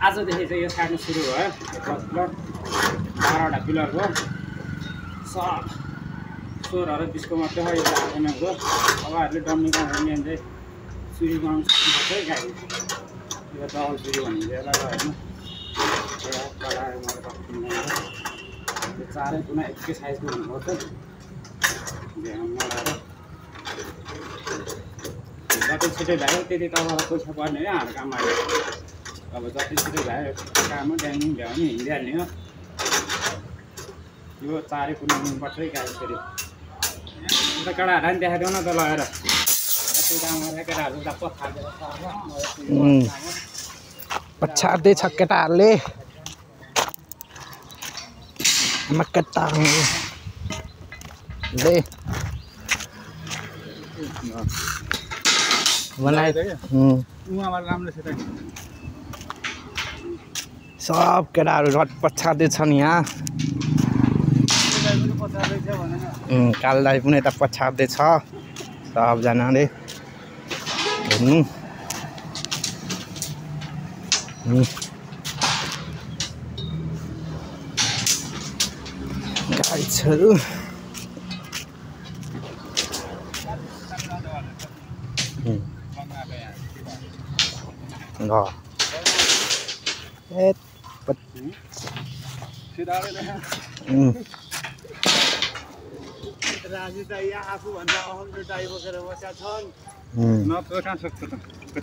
आजदेखि चाहिँ यो साट्नु सुरु भयो 10 पिलर 12वटा पिलरको सब सोरहरू बिचको मात्रै हो यो एमएमको तपाईँहरूले डम्मी काट्ने चाहिँ सुरी बनाउनु सक्नुहुन्छ है गाडी यो डबल सुरी भनिन्छ यसलाई होइन त्यो चारै कुना एकै साइजको हुनुपर्छ जति छिटै भयो त्यति तपाईँलाई पैसा पर्ने हो हाम्रो काममा अब जति छिटो भयो काममा ड्यामिङ भ्याउने हिँडिहाल्ने हो यो चारै कुना हुनुपर्छ है गाडी फेरि अन्त केटाहरूलाई पनि देखाइदेऊ न त लगाएर केटाहरू पछार्दै छ केटाहरूले ले सब केटाहरू रट पछार्दै छन् यहाँ कालदाई पनि यता पछार्दै छ सबजनाले हेर्नु गाडीहरू राजु दाइ आफूभन्दा अहम ड्राइभर बोकेर बसेका छन् नत्र कहाँ सक्छ त